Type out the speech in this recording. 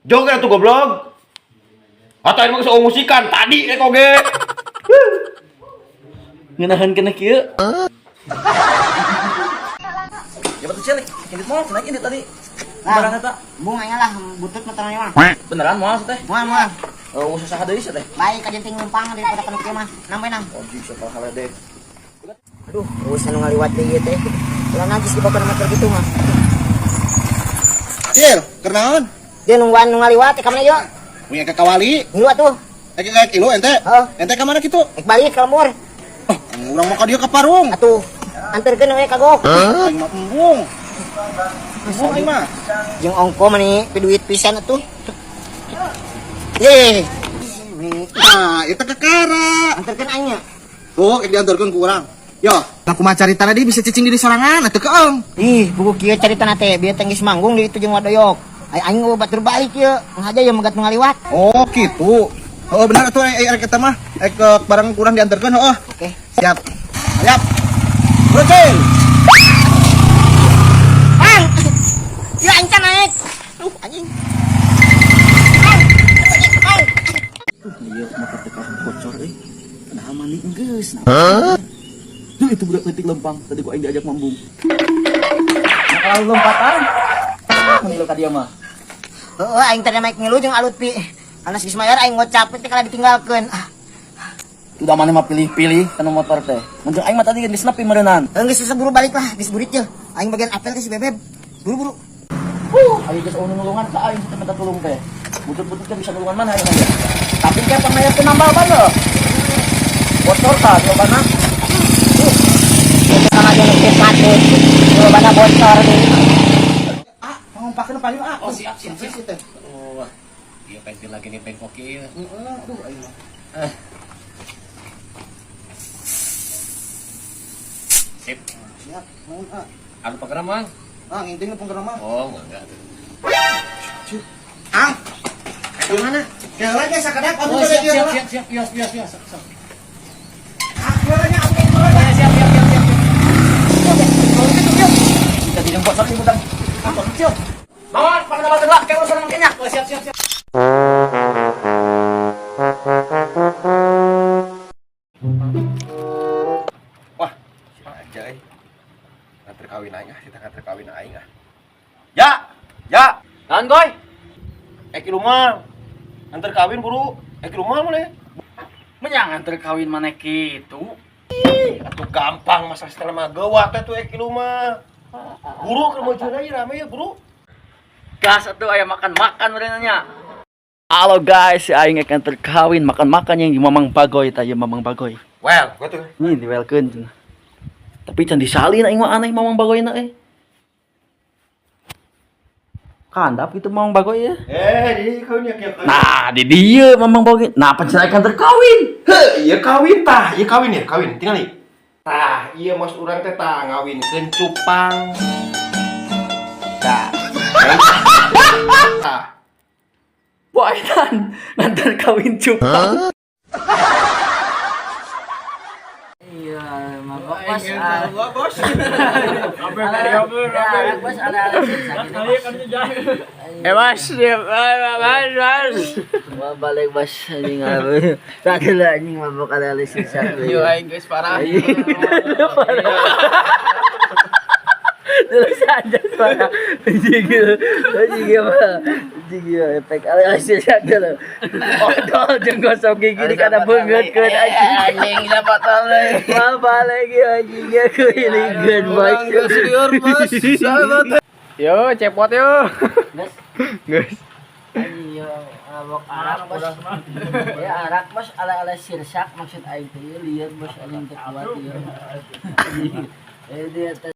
Joget atuh goblok. Atau ini mah geus musikan tadi rek oge. Ngeunaheun keneh kieu. Ya betul cilik, indit moal cenah indit tadi. Lah. Barang eta. Embung aya lah butut mah terang mah. Beneran moal teh? Moal moal. Oh, susah deui sia teh. Baik kajenting numpang daripada kanu kieu mah. Nang bae nang. Oh, jig sakal haledek. Aduh, geus anu ngaliwat deui ieu teh. Ulah najis dibawa kana motor kitu mah. Cil, keur naon? Dia nungguan nu ngaliwat ka mana yuk? Punya ke kawali. Ngilu atuh. Eh kayak kilo ente. Heeh. Ente ka mana kitu? Ek balik ka lembur. Oh, urang mah ka dieu ka Parung. Atuh, anterkeun we kagok. Aing mah embung. Embung aing mah. Jeung ongko mani duit pisan atuh. Ye, Nah, itu kakara. anterkeun aing nya. Tuh, ek diantarkeun ku urang. Yo, aku mah carita tadi bisa cicing diri sorangan atuh keeng. Ih, buku kieu caritana teh, bieu teh geus manggung di itu jeung wadoyok. Ai aing eueuh batur balik ieu, ngaja ye megat nu ngaliwat. Oh, gitu. Oh, benar atuh ai rek eta mah. Ek ke barang kurang diantarkeun heeh. Oke. Siap. Siap. Bro, Cil. Ang! Ya aing can naik. Duh, anjing. Ang! Anjing, ang. Iya, motor teh bocor euy. Padahal mandi geus. Hah? Duh, itu budak leutik lempang. Tadi ku aing diajak mambung. Nah, kalau lompatan, ngilu ka dia mah. Heeh, aing tadi naik ngilu jeung alut pi. Anas geus mayar aing ngocap teh kala ditinggalkeun. Ah, Udah mana mah pilih-pilih kana motor teh. Mun jeung aing mah tadi geus nepi meureunnan. Geus susah buru balik lah, geus burit ye. Aing bagian apel ke si Bebeb. Buru-buru. Ayo geus eueuh nulungan ka aing teh minta tulung teh. Butut-butut kan bisa nulungan mana aing aja. Tapi kayak pangayakeun nambal ban lho. Bocor tah jawabanna. Sama jeung geus patut. Bana bocor nih. Ah, pangompakeun payung ah. Oh, siap siap siap. Teh. Oh, iya pentil lagi nih bengkok ieu. Heeh, aduh aing mah. Sip. Siap, nuhun ah. Anu pageran mang? Ah, nginting penggerak mah. Oh, enggak tuh. Ah, Gimana? ya lagi sakedak Oh, atuh siap teh siap siap siap. Bias bias bias. Sok. Ah, nya atuh. Siap siap siap siap. Kita tidak bocor nih budak. Motor kecil. Mama, pakai nama lah, kayak urusan makanya. Oh, siap siap siap. Wah, aja euy. Nganter kawin aing ah, kita nganter kawin aing ah. Ya, ya. Naon goy? Eh kilu mah. Nganter kawin buru. Eh kilu mah mana? Menyang nganter kawin mana kitu? Atuh gampang masa setelah mah geuwat teh tuh eh kilu mah. Buru keur mau aja rame ya, buru. Gas atuh aya makan-makan nya. Halo guys, si aing akan terkawin makan-makan yang di Mamang Bagoy tah ieu Mamang Bagoy. Well, gua tuh. Nih diwelkeun cenah. Tapi can disalin aing mah aneh Mamang Bagoy na eh. Kandap gitu Mamang Bagoy ya. Eh, di kawin ya kieu. Nah, di dieu Mamang Bagoy. Nah, pan cenah aing terkawin. Heuh, ieu kawin tah, ieu kawin ya, kawin. Tinggal nih. Tah, ieu mas urang teh tah ngawinkeun cupang. Tah. Tah. Boitan nganter kawin cupang. Iya, mabok bos. Bos. Bos ala-ala Eh mas, mas, mas. Wah, balik bos anjing apa. Tadi lah anjing mabok ala-ala sisa. Yo aing geus parah. Terus aja suara anjing anjing apa? Anjing ya efek ala-ala sisa dulu. Odol jeung gosok gigi di kana beungeutkeun anjing. Anjing dapat toleh. Wah, balik ya anjing ya kuilingeun bos. Geus lieur bos. Sahabat. Yo cepot yo. Geus. Iya, mabok arak bos. Ya arak bos ala-ala sirsak maksud aing teh lieur bos anjing teu kuat ieu. Eh dia teh